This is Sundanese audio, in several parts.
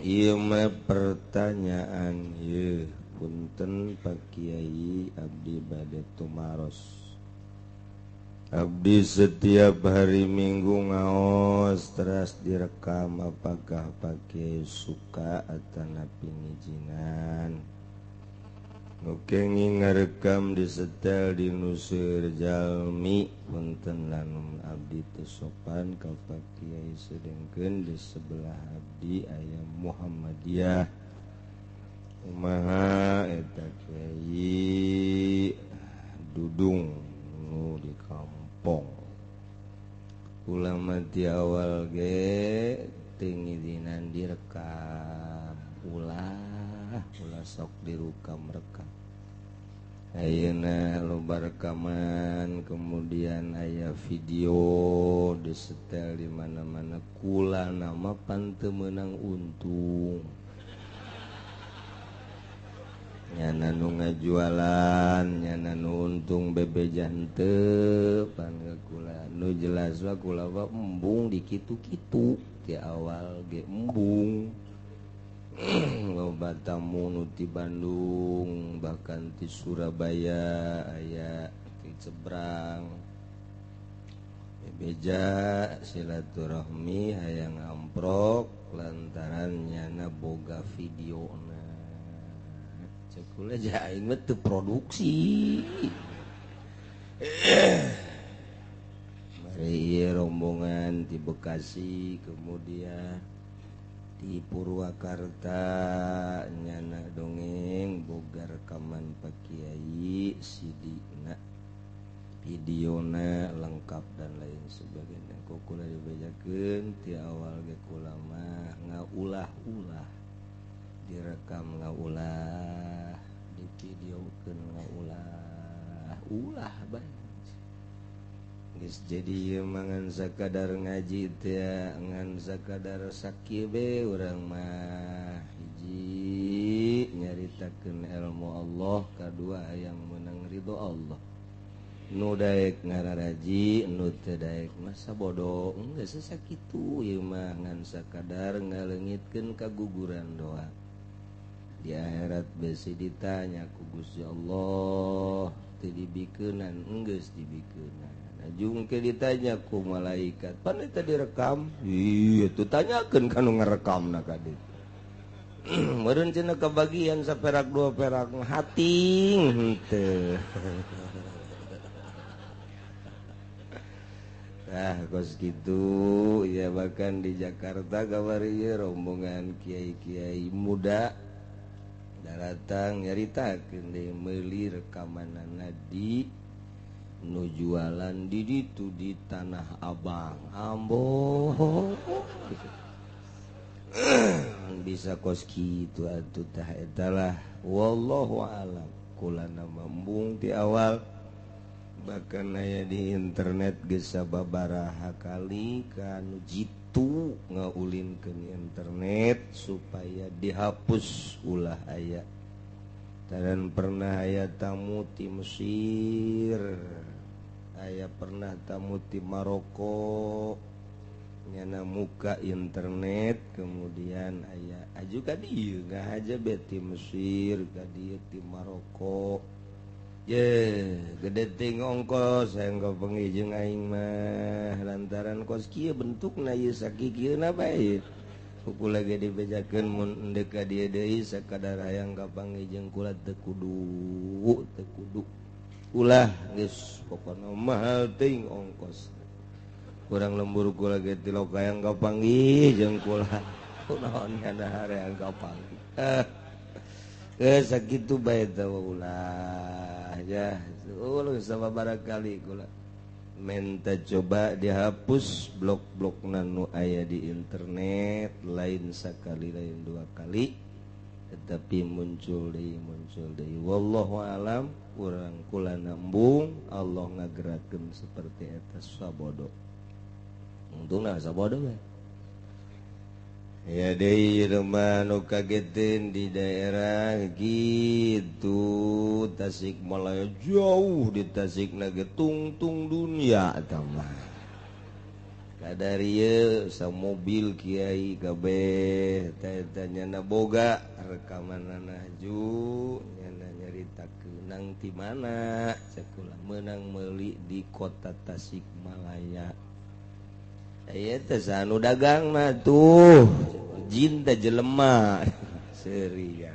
Ieu mah pertanyaan ieu punten Pak Kiai, abdi bade tumaros. Abdi setiap hari Minggu ngaos teras direkam, apakah Pak Kiai suka atanapi ngijinan? Nu kenging ngarekam disetel di nu seueur jalmi, punten lamun abdi teu sopan ka Pak Kiai, sedengkeun di sebelah abdi aya Muhammadiyah. Kumaha eta Kiai? Dudung nu di kampung. Ulama di awal ge teu ngizinan direkam, ulah ulah sok direkam-rekam. Ayeuna loba rekaman, kemudian aya video disetel di mana-mana, kula nama pan teu meunang untung. Nyana nu ngajualan, nyana nu untung bebeja henteu pan kula. Nu jelas mah kula mah embung di kitu-kitu ti awal ge embung. Loba tamu nu ti Bandung, bahkan ti Surabaya, aya ti Cebrang. Bebeja silaturahmi hayang amprok lantaran nyana boga videona. Cek kula ja aing mah teu produksi. Mari ieu rombongan ti Bekasi, kemudian di Purwakarta, nyana dongeng boga rekaman Pak Kiai, CD-na, videona lengkap dan lain sebagainya. Ku kula dibejakeun ti awal ge kula mah ngaulah-ulah, direkam ngaulah, divideokeun ngaulah, ulah bae. Geus jadi ieu mah ngan sakadar ngaji teh, ngan sakadar sakieu be urang mah. Hiji nyaritakeun ilmu Allah, kadua hayang meunang ridho Allah. Nu daek ngararaji, nu teu daek mah sabodo. Geus sakitu ieu mah ngan sakadar ngaleungitkeun kaguguran doang. Di akhirat besi ditanya ku Gusti Allah, teu dibikeunan, enggeus dibikeunan. Jung ke ditanya ku malaikat, pan eta direkam? Iya, tuh tanyakeun ka nu ngarekamna ka ditu. Meureun cenah kebagian saperak dua perak hating henteu. Nah, kos kitu ya, bahkan di Jakarta kamari ieu rombongan kiai-kiai muda daratang nyaritakeun deui meuli rekamanana di nu jualan di ditu di Tanah Abang. Ambo bisa kos kitu atuh tah eta lah, wallahu alam. Kula nama embung ti awal, bahkan aya di internet geus sababaraha kali kanu jitu ngaulinkeun internet supaya dihapus ulah aya. Dan pernah aya tamu ti Mesir, aya pernah tamu ti Maroko, nyana muka internet, kemudian aya aju ka dieu ngahaja be ti Mesir ka dieu ti Maroko. Ye, gede ting ongkos hayang kapanggih jeung aing mah lantaran kos kieu bentukna ieu sakikieuna bae. Kula ge dibejakeun mun endek ka dieu deui sakadar hayang kapanggih jeung kula teu kudu, teu kudu. Ulah geus pokona mahal teuing ongkos. Kurang lembur kula ge tilok hayang kapanggih jeung kula. Kunaon kana hayang kapanggih. Geus sakitu bae teh ulah ya. Ulah sababaraha kali kula minta coba dihapus blok-blok nu aya di internet, lain sekali lain dua kali, tetapi muncul deui, muncul deui. Wallahu alam, urang kula nembung Allah ngagerakeun seperti eta sabodo. Untungna sabodo we. Ya deui mah nu kagetin di daerah gitu Tasikmalaya, jauh di Tasikna ge tungtung dunia eta mah. Kadarieu samobil kiai kabeh teh nyana boga rekamanana ju nyana nyaritakeun nang ti mana cekula meunang meuli di kota Tasikmalaya. Aya teh anu dagang mah tuh jin teh jelema seuri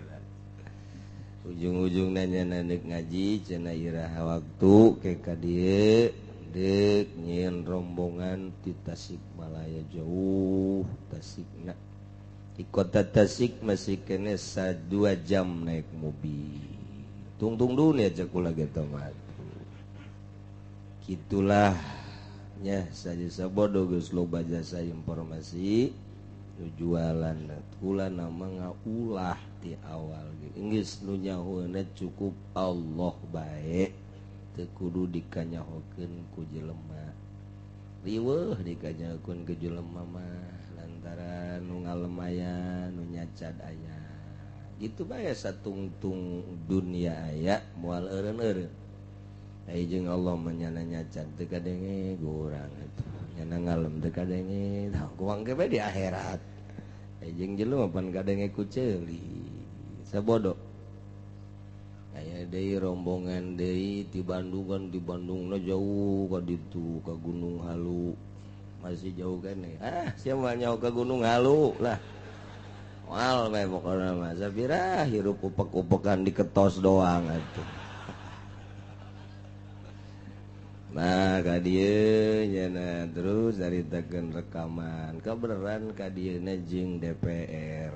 ujung-ujung nanya nanek ngaji cenah iraha waktu ke ka dieu dek nyieun rombongan ti Tasikmalaya jauh Tasikna di kota Tasik masih kene 2 jam naik mobil tungtung dunia cekula gitu mah gitulah nya saja sabodo geus loba jasa informasi nu jualan kula nama ngaulah di awal geus nu nyahoeuna cukup Allah bae teu kudu dikanyahokeun ku jelema riweuh dikanyahokeun ku jelema mah lantaran nu ngalem aya nu nyacad aya gitu bae satungtung dunia aya moal eureun-eureun ai jeung Allah mah nyana nyacad teu kadenge urang atuh nyana ngalem teu kadenge tah kuang ge bae di akhirat ai jeung jelema pan kadenge ku ceuli sabodo aya deui rombongan deui ti Bandung kan di Bandungna jauh ka ditu ka Gunung Halu masih jauh keneh ah sia mah nyaho ka Gunung Halu lah moal bae pokona mah sapira hirup upek-upekan diketos doang atuh. Nah ka dieu nyana terus caritakeun rekaman kabeneran ka dieuna jeung DPR.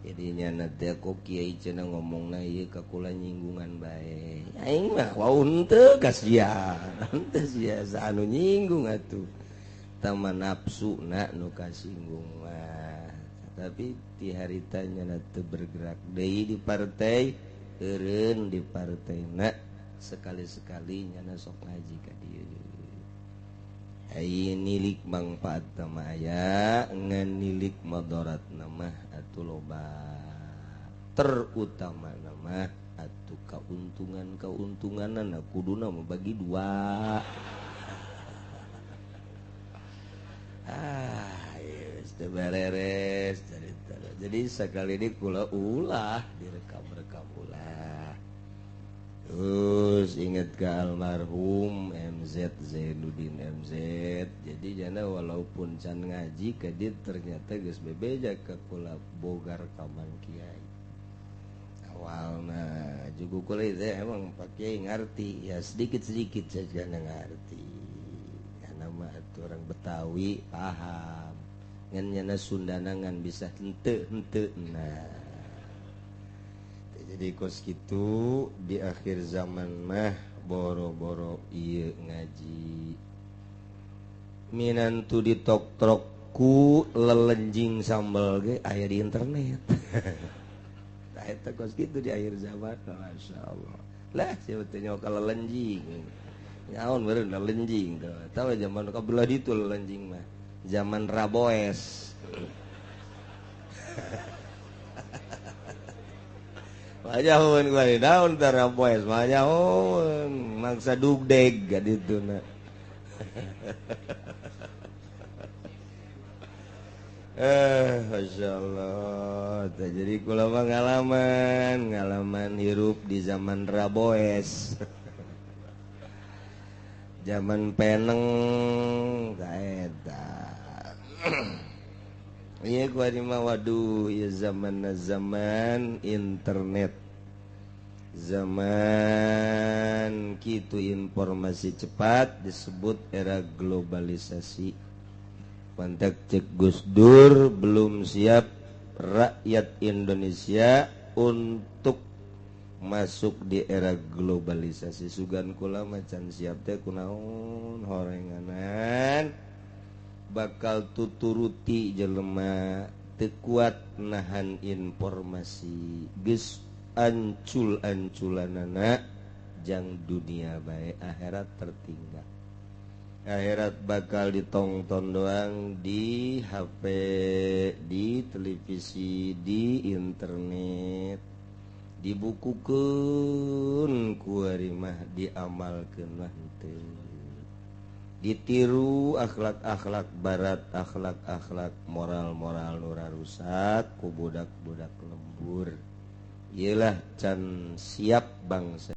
Jadi nyana teh kok kiai cenah ngomongna ieu ka kula nyinggungan bae. Aing mah wau henteu kasihan. Henteu sia anu nyinggung atuh. Tama nafsuna nu kasinggung mah. Tapi ti harita nyana teu bergerak deui di partai, eureun di partaina sekali-sekali nyana sok ngaji ka dieu. Ai nilik mangfaat mah aya, ngan nilik madarat mah atuh loba. Terutama mah atuh kauntungan-kauntunganna kuduna mah bagi dua. Ah, geus teu beres carita. Jadi sakali ini kula ulah direkam-rekam ulah. Terus ingat ke almarhum MZ Zainuddin MZ. Jadi jana walaupun can ngaji ke dia ternyata geus bebeja ke kula boga rekaman kiai. Awalna juga kula teh emang Pak Kiai ngarti ya sedikit-sedikit saja ngarti. Karena mah atuh orang Betawi paham. Ngan nyana Sundana ngan bisa henteu-henteu. Nah jadi kos gitu di akhir zaman mah boro-boro ieu ngaji minantu di tok-trok ku lelenjing sambal ge aya di internet. Tah eta kos kitu di akhir zaman masyaallah. Lah sia teh nyawa ka lelenjing. Nyaon beureun lelenjing tah. Tahu zaman kabelah ditu lelenjing mah. Zaman Raboes. Majahun gua di daun tarapoes majahun mangsa dugdeg ka dituna. Masyaallah. Jadi kula mah ngalaman hirup di zaman Raboes. Zaman peneng ka eta. Iya gua di mah waduh ya zaman internet. Zaman kitu informasi cepat disebut era globalisasi. Pantak cek Gus Dur belum siap rakyat Indonesia untuk masuk di era globalisasi. Sugan kula macan siap teh kunaon horenganan bakal tuturuti jelema teu kuat nahan informasi geus ancul-anculanana jang dunia bae akhirat tertinggal. Akhirat bakal ditongton doang di HP, di televisi, di internet, dibukukeun ku ari mah diamalkeun mah henteu. Ditiru akhlak-akhlak barat, akhlak-akhlak moral-moral nu rusak ku budak-budak lembur. Iyalah can siap bangsa.